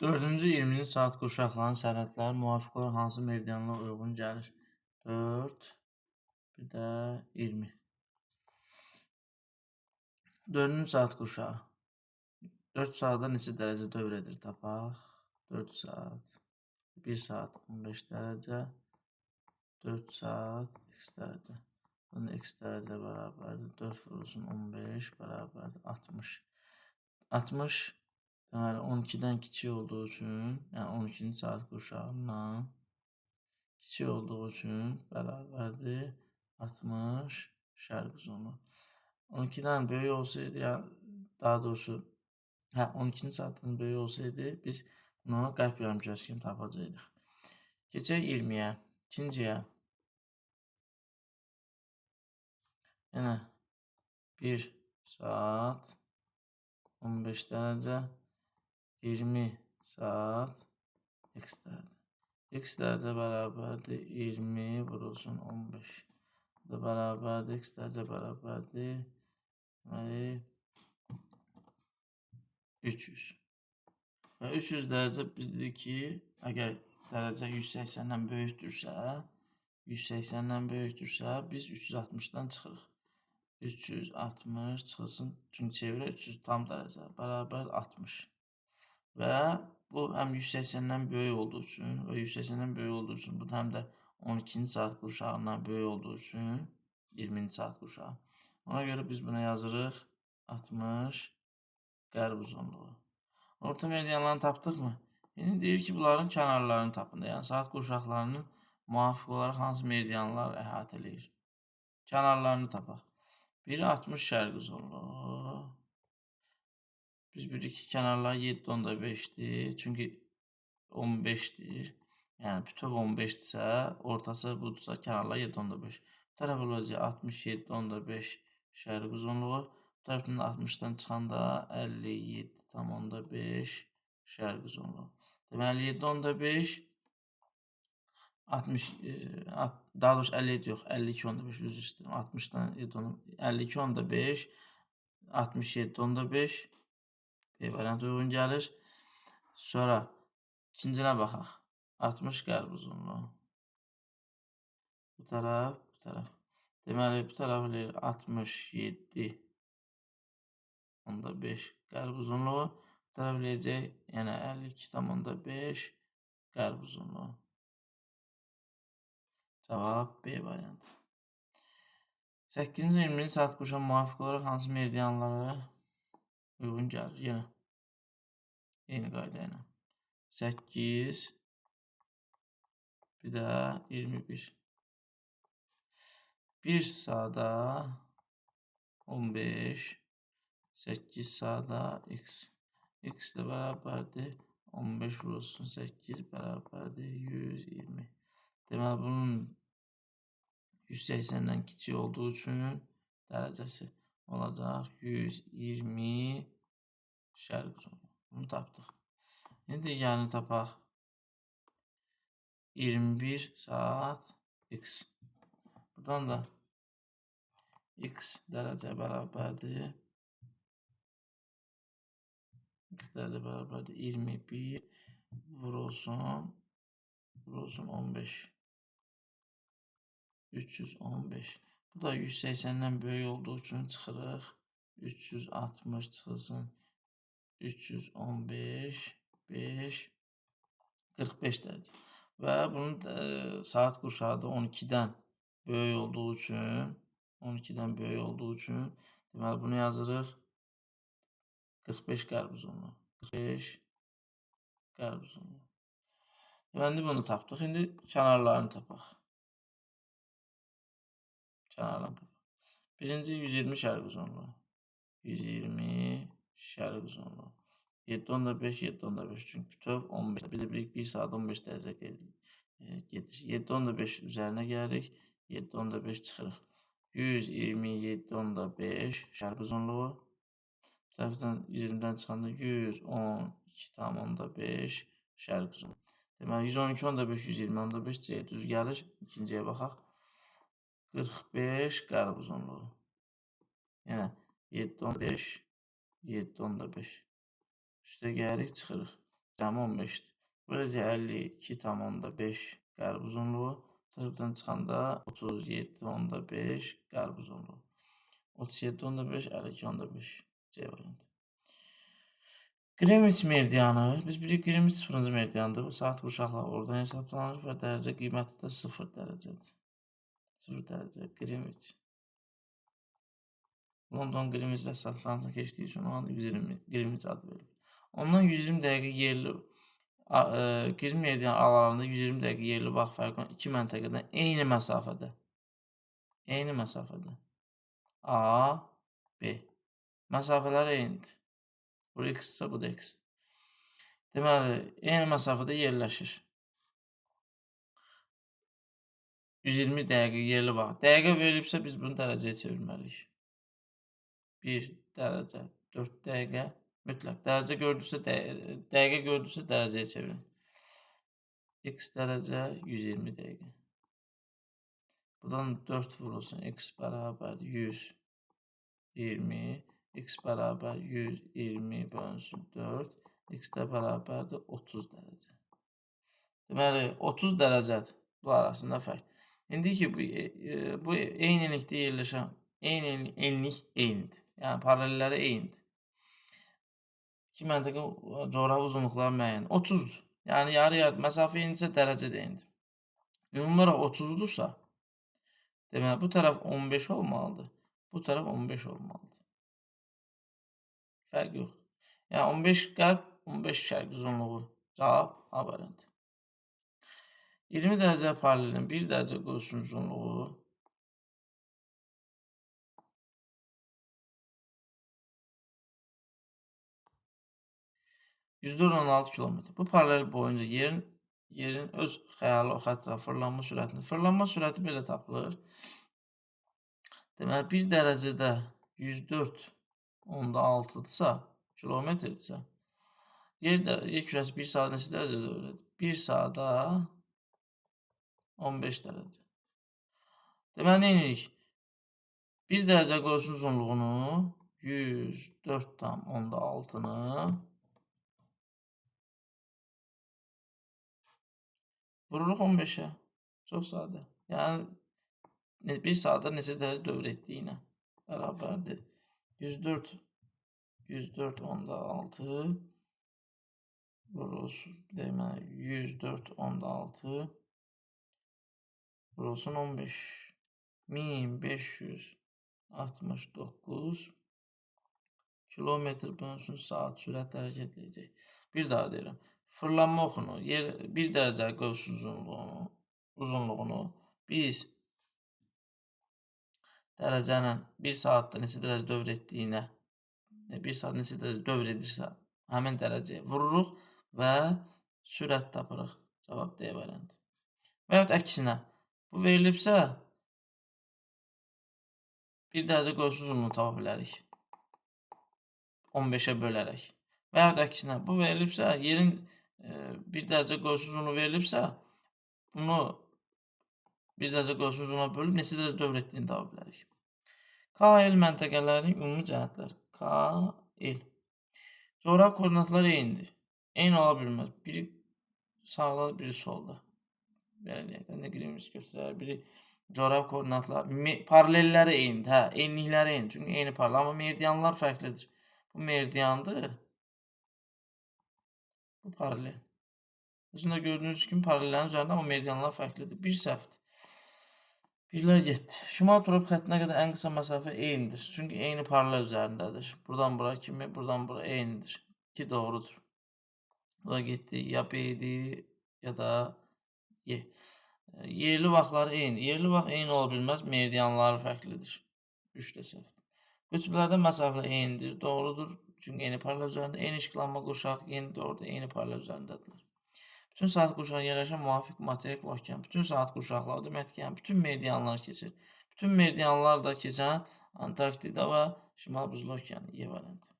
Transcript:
4-cü 20-ci saat qurşaqlarının sərhədləri müvafiq olaraq hansı meridianlara uyğun gəlir? 4, bir də 20. 4-cü saat qurşağı. 4 saata neçə dərəcə dövr edir tapaq? 4 saat, 1 saat 15 dərəcə, 4 saat x dərəcə. Bunu x dərəcə bərabərdir. 4 vurulsun 15 bərabərdir 60. 60 deməli 12-dən kiçik olduğu üçün, yəni 12-ci saat qurşağından kiçik olduğu üçün bərabərdir 60 şərq uzunluğu. 12-dən böyük olsaydı, yəni daha doğrusu, 12-ci saatdan böyük olsaydı, biz bunu qərb yarımkərəsi kimi tapacaqdıq. Keçək 20-yə, ikinciyə. Yenə 1 saat 15 dərəcə, 20 saat x dərəcə. X dərəcə bərabərdir 20 vurulsun 15. Bu da bərabərdir, x dərəcə bərabərdir. Deməli, 300. Və 300 dərəcə biz dedik ki, əgər dərəcə 180-dən böyükdürsə, 180-dən böyükdürsə, biz 360-dan çıxırıq. 360 çıxılsın, çünki çevirə 300 tam dərəcə bərabər 60. Və bu həm 180-dən böyük olduğu üçün və 180-dən böyük olduğu üçün, bu da həm də 12-ci saat qurşağından böyük olduğu üçün 20-ci saat qurşağı. Ona görə biz buna yazırıq 60 qərb uzunluğu. Orta meridianlarını tapdıq mı? İndi deyir ki, bunların kənarlarını tapın. Yəni saat qurşaqlarının müvafiq olaraq hansı meridianlar əhatə eləyir? Kənarlarını tapaq. Biri 60 şərq uzunluğu. Biz bilirik ki, kənarlar 7,5-dir. Çünki 15-dir. Yəni bütöv 15-dirsə, ortası budursa, kənarlar 7,5. Bu tərəf olacaq 67,5 şərq uzunluğu. Bu tərəfdən də 60-dan çıxanda 57,5 şərq uzunluğu. Deməli 7,5 60, daha doğrusu 57 yox, 52,5, üzr istəyirəm. 60-dan 52,5 67,5 B variantı uyğun gəlir. Sonra ikincinə baxaq. 60 qərb uzunluğu. Bu tərəf, bu tərəf. Deməli, bu tərəf eləyir 67,5 qərb uzunluğu. Bu tərəf eləyəcək, yəni 52,5 qərb uzunluğu. Cavab B variantı. 8-ci 20-ci saat qurşağı müvafiq olaraq hansı meridianlara uyğun gəlir? Yenə eyni qayda ilə. 8 bir də 21. 1 saata 15, 8 saata x. X də bərabərdir 15 vurulsun 8 bərabərdir 120. Deməli, bunun 180-dən kiçik olduğu üçün dərəcəsi olacaq 120 şərq uzunluğu. Bunu tapdıq. İndi digərini tapaq. 21 saat x. Buradan da x dərəcə bərabərdir. X dərəcə bərabərdir 21 vurulsun 15. 315. Bu da 180-dən böyük olduğu üçün çıxırıq. 360 çıxılsın. 315, 5, 45 dərəcə. Və bunun saat qurşağı da 12-dən böyük olduğu üçün, 12-dən böyük olduğu üçün, deməli bunu yazırıq. 45 qərb uzunluğu. 45 qərb uzunluğu. Deməli bunu tapdıq. İndi kənarlarını tapaq. Kənarlarını tapaq. Birinci 120 şərq uzunluğu. 120 şərq uzunluğu. 7,5, 7,5. Çünki bütöv 15. Biz də bilirik 1 saat 15 dərəcə gedir. 7,5 üzərinə gəlirik. 7,5 çıxırıq. 127,5 şərq uzunluğu. Bu tərəfdən 20-dən çıxanda 112,5 şərq uzunluğu. Deməli 112,5, 120,5 C düz gəlir. İkinciyə baxaq. 45 qərb uzunluğu. Yəni 7,5, 7,5. Üstə gəlirik, çıxırıq. Cəmi 15-dir. Böyləcə 52,5 qərb uzunluğu. Tərəfdən çıxanda 37,5 qərb uzunluğu. 37,5, 52,5 C variantı. Greenwich meridianı. Biz bilirik Greenwich 0-cı meridiandır. Bu saat qurşaqları oradan hesablanır və dərəcə qiyməti də 0 dərəcədir. 0 dərəcə Greenwich. London Greenwich rəsədxanasına keçdiyi üçün ona 120 Greenwich adı verilir. Ondan 120 dəqiqə yerli Greenwich meridianı aralarında 120 dəqiqə yerli vaxt fərqi olan iki məntəqədən eyni məsafədə. Eyni məsafədə. A, B. Məsafələr eynidir. Bu x-sə, bu da x. Deməli, eyni məsafədə yerləşir. 120 dəqiqə yerli vaxt. Dəqiqə verilibsə, biz bunu dərəcəyə çevirməliyik. 1 dərəcə, 4 dəqiqə mütləq. Dərəcə gördüksə, dəqiqə gördüksə dərəcəyə çevirin. X dərəcə 120 dəqiqə. Buradan 4 vurulsun. X bərabər 120. X bərabər 120 bölünsün 4. X də bərabərdir 30 dərəcə. Deməli, 30 dərəcədir bu arasında fərq. İndi ki, bu eynilikdə yerləşən, eyni enlik eynidir. Yəni, paralelləri eynidir. İki məntəqə coğrafi uzunluqları müəyyən. 30-dur. Yəni, yarı-yarı məsafə eynidirsə, dərəcə də eynidir. Ümumi olaraq 30-dursa, deməli, bu tərəf 15 olmalıdır. Bu tərəf 15 olmalıdır. Fərq yoxdur. Yəni, 15 qərb, 15 şərq uzunluğu. Cavab A variantı. 20 dərəcə paralelin 1 dərəcə qövsün uzunluğu 104,6 kilometr. Bu paralel boyunca yerin öz xəyali o xəttə fırlanma sürətini. Fırlanma sürəti belə tapılır. Deməli, 1 dərəcədə 104,6-dırsa, kilometrdirsə, yer kürəsi 1 saat neçə dərəcədə dövr edir? 1 saata 15 dərəcə. Deməli, nə edirik? 1 dərəcə qövsün uzunluğunu 104,6-nı vururuq 15-ə. Çox sadə. Yəni, 1 saata neçə dərəcə dövr etdiyinə bərabərdir. 104,6 vurulsun. Deməli, 104,6 vurulsun 15. 1569 kilometr bölünsün saat sürətlə hərəkət edəcək. Bir daha deyirəm. Fırlanma oxunu, 1 dərəcə qövs uzunluğunu biz dərəcə ilə 1 saatda neçə dərəcə dövr etdiyinə, 1 saat neçə dərəcə dövr edirsə, həmin dərəcəyə vururuq və sürət tapırıq. Cavab D variantı. Və yaxud əksinə, bu verilibsə, 1 dərəcə qövs uzunluğunu tapa bilərik. 15-ə bölərək. Və yaxud əksinə, bu verilibsə, yerin 1 dərəcə qövs uzunluğu verilibsə, bunu 1 dərəcə qövs uzunluğuna bölüb neçə dərəcə dövr etdiyini tapa bilərik. KL məntəqələrinin ümumi cəhətləri. KL. Coğrafi koordinatlar eynidir. Eyni ola bilməz. Biri sağda, biri solda. Belə deyək də, nə qirimiz göstərir. Biri coğrafi koordinatlar, paralelləri eynidir. Hə, eynilikləri eynidir. Çünki eyni paralel, amma meridianlar fərqlidir. Bu meridiandır. Bu paralel. Özündə gördüyünüz kimi paralellərin üzərində, amma meridianlar fərqlidir. Bir səhvdir. Birlər getdi. Şimal trop xəttinə qədər ən qısa məsafə eynidir. Çünki eyni paralel üzərindədir. Buradan bura kimi, buradan bura eynidir. Ki doğrudur. Bu da getdi. Ya B idi, ya da Y. Yerli vaxtları eyni. Yerli vaxt eyni ola bilməz. Meridianları fərqlidir. 3 də səhv. Qütblərdə məsafə eynidir. Doğrudur. Çünki eyni paralel üzərində, eyni işıqlanma qurşaq, eyni doğrudur, eyni paralel üzərindədirlər. Bütün saat qurşağı yerləşən müvafiq materik okean, bütün saat qurşaqları deməkdir ki, yəni bütün meridianlar keçir. Bütün meridianlar da keçən Antarktida və Şimal Buzlu okeanı, Y variantı.